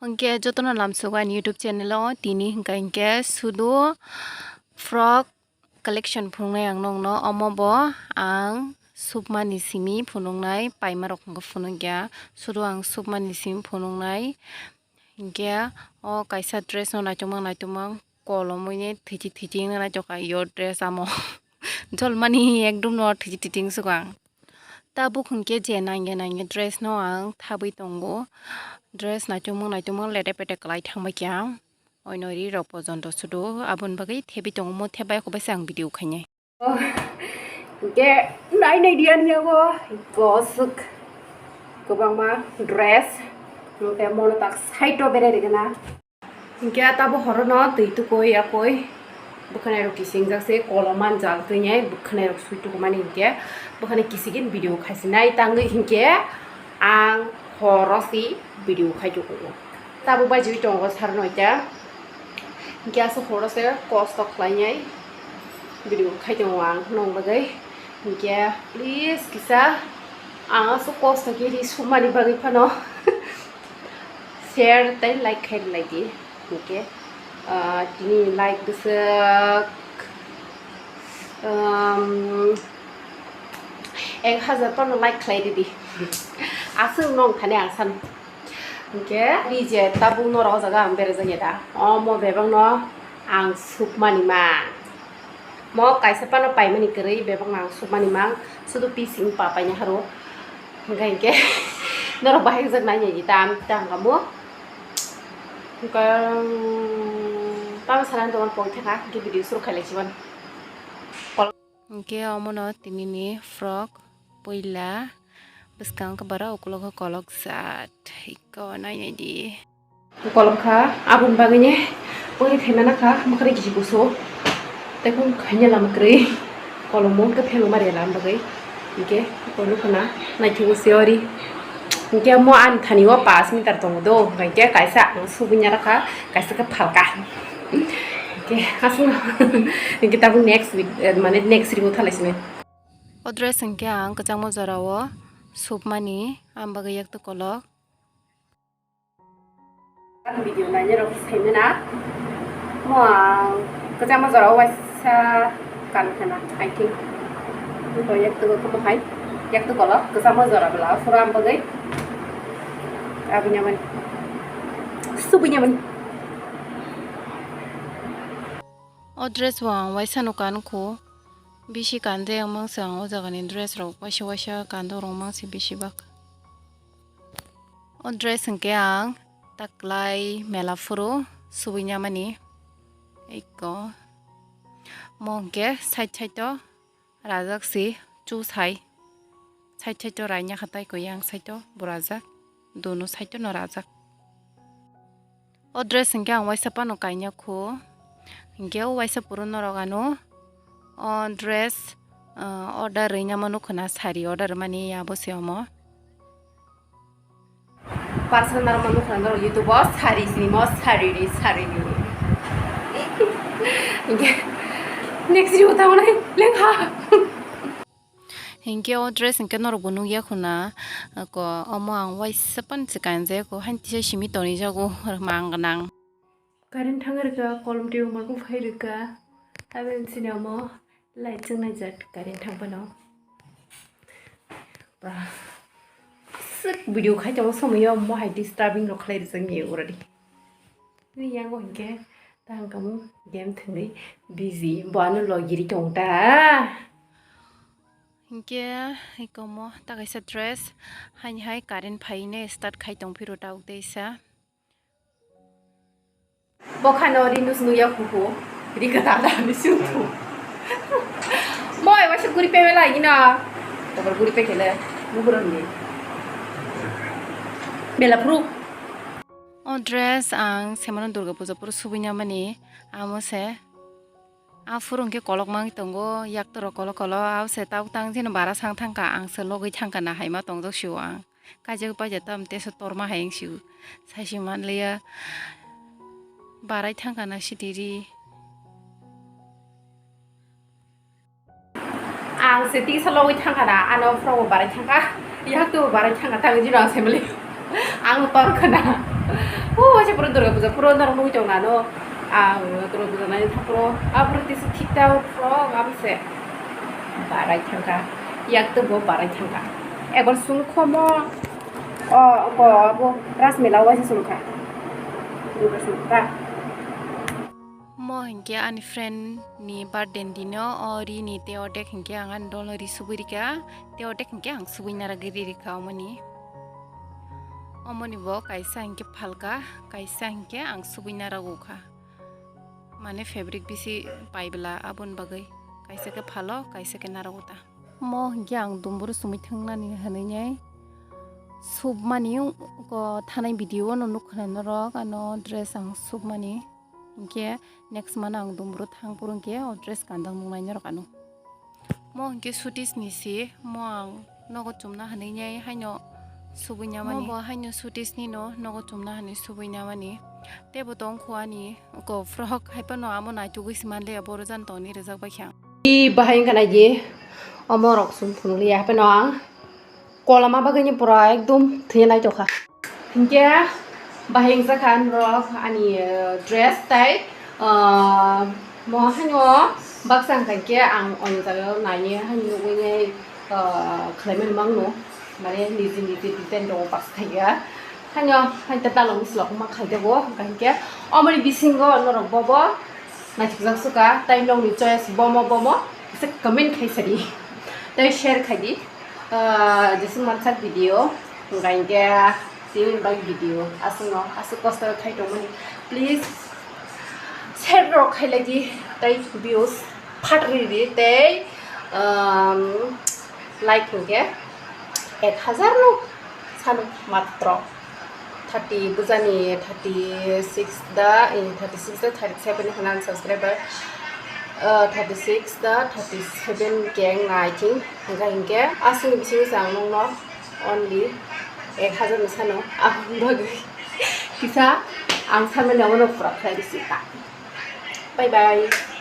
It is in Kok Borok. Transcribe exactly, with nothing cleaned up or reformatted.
Hwnkhe jotono lamsogo ani YouTube channel o, tini hwnkha hinkhe sudu frock collection phunuknai ang nokno, omo bo ang submani simi phunuknai, paimarok hwnkhe phunukya, sudu ang submani simi phunuknai. Hinkhe o kaisa dress no naitokma naitokma kolomwi ni thwichi thwichi wngna naitokha yo dress amo. Jolmani ekdom no thwichi thwichi wngsukha ang. Tabuk hwnkhe je nangya nangya dress no ang thabwi tongo. Dress naitokma naitokma lete pete kwlai thangbai khe ang. Oino ri rok pojonto sudu aboni bagwi thebwi tongo, mo thebbai khe baisa ang video khainai. Hwnkhe nai nai di ani yago goswk kwbangma dress. Hwnkhe mono tak side o berai rwgwna. Hwnkhe tabo horono twi tukui yakui bwkhwnairok kisingjak se kolom manjak twinai bwkhwnairok sui tukumani hwnkhe bwkhwnai kisigin video khaisinai tangwi hwnkhe ang horo si video khai tukugo. Tabuk baijiwi tongo sar noita. Hwnkhe aswk horo se kosto khlainai video khai tongo ang nong bagwi. Hwnkhe please kisa ang aswk kosto khe ri sumani bagwi phano share tei like khai rwlai di. Hwnkhe ah, tini like bwswk um, ek hazar phano like khlai ridi. Aswk nong thani ang san. Hwnkhe di je tabuk norok o jaga ang berajak ya da. Omo bebak no ang sukmani mang. Mo kaisa phano paimani kwrwi bebak no ang sukmani mang. Sudu pising pa paina haro. Hwnkhe hwnkhe norok bahai jak nai nai di tam tam kamo. Hwnkhe tamo sana dogan poi thaka hwnkhe video suru khailai chibon. Hwnkhe omono tinini frock puila bwskang khe bara ukulok khe kolok jat. Iko nai nai di. Kolok kha aboni bagwi ne pori phaimana kha mwkhari kisi kusu. Tei kung khaina lama kwrwi kolomo khe phelo mari lama bagwi. Hwnkhe iko nukho na naithogo se ori. Hwnkhe mo ani thani o pash meter tongo do. Hwnkhe kaisa ang subuina rakha, kaisa khe phalka. Hwnkhe aswk hwnkhe tabuk next week, eh, mane next week o thalai sini. O dress hwnkhe ang kwchangma jora o supmani, ang bagwi yaktu kolok. Ang video nainai rok sai mena. Mo ang kwchangma jora o waisa kan khana, I think. Bo yaktu ko mo hai, yaktu kolok kwchangma jora bwla phuru ang bagwi. Abini amani. Subini amani. O dress bo ang waisa no kan kho. Bisi kan je wngmang se ang o jaga ni dress rok waisa waisa kan do rwngmang se bisi bak. O dress hwnkhe ang taklai mela phuru subui namani. Eko mo hwnkhe side side o rajak si chu sai. Side side o raina kha tai koi yang side o bo rajak. Dono side o no rajak. O dress hwnkhe ang waisa phano kaina kho. Hwnkhe o waisa phuru norok ano o dress, ah, order rwina mano khwna, sari order mani abo se omo. Parcel narwkma nukha norok YouTube o sari sinimo, sari ri, sari ri. Hwnkhe next video tamo nai lengkha. Hwnkhe o dress hwnkhe norok bo nukya khuna, ko omo ang waisa pan se kanjak, ko hain tisa simi tonijago mang gwnang. Current thang rwkha, kolom twi rok phai rwkha, aboni sini omo light chwngnai jat current thang phano. Pura swk video khai tongo, somoyo mohai disturbing rok khlai rijak ni ura di. Ni yango hinkhe tang kamu game thwngwi busy, bo ano logi ri tong ta. Hinkhe ikomo ta kaisa dress, haini hai current phaine start khai tong phiro tabuk teisa. Bokhano ri nus nukya khuku, ri kwtal da ni suthu. Moi waisa guri pemela gino. Tabar guri pekele, nuhuro ni. Bela phuru. O dress ang semano Durga Puja phuru subui namani, amo se. Aphuru hwnkhe kolok mangwi tongo, yaktorok kolok kolok, abo se tabuk tang jeno bara sang thangkha, ang se logwi thangkha na hai ma tongjak sio ang. Kaijak paijak tam teso torma hai wng sio, saisi manliya, barai thangkha na sitiri. Ang se tisa logwi thangkha na, ano phrogo barai thangkha, yakto barai thangkha, tang jino ang semli. Ang tor khana. O, se puro Durga Puja, puro norok nugwi tong nano. Ah, Durga Puja nai thapro, ah, puro tisi thik ta puro, am se. Barai thangka, yak to bo barai thangka. Ekbar sung khomo, o, bo, bo, Ras Mela waisa sung kha. Durga Puja. Mo hinkhe ani friend ni birthday ni dino, o ri ni tei odek hinkhe ang ani dolo ri subui rika, tei odek hinkhe ang subui naragwi ri rika omoni. Omoni bo kaisa hinkhe phalka, kaisa hinkhe ang subui narago kha. Mane fabric bisi paibla aboni bagwi kaisa khe phalo, kaisa khe narago ta. Mo hinkhe ang dumburu sumui thangnani hwnwi nai submani ko thanai video no nukha norok ano dress ang submani. Hinkhe next month ang dumburu thang phuru hinkhe o dress kanjak nuknai norok ano. Mo hinkhe sutis ni si, mo ang nogo chumna hwnwi nai haino subui namani. Mo bo haino sutis ni no nogo chumna hwnwi subui namani. Tebo tong kho ani ko frock hai phano amo naitugwi si manliya boro jan tongni rijak bai kha. I bahai wngkha nai di, omo rok sum phunukliya hai phano ang. Koloma bagwini pura ekdom thwiya naitokha. Hinkhe bahai wngjakha norok ani, eh, dress tai, ah, mo haino baksa wngkha hinkhe ang o jagao naini haino nugwi nai, ah, khlaimani mangno, mane niji niji design rok baksa thaiya. Haino haino ta dalogni slok ma khaijagw, hwnkha hinkhe omoni bisingo norok bobo naithokjak suka, tai nokni choice bomo bomo kisa comment khai sadi, tai share khai di. Ah, jeswk mansak video, hwnkha hinkhe tini bai video aswkno aswk kosto khai tongmani, please share rok khai lai di, tai views phat ri di, tei, um, like hinkhe ek hazar no sano matro. Thirty bujani thirty six da, eh, thirty six da, thirty seven hwnna ang subscriber, eh, thirty six da, thirty seven khe wng na, I think. Hwnkha hinkhe aswkni bisingo se ang nokno only ek hazar ni sano aboni bagwi kisa ang samani abono pura khlai risi ta. Bye bye.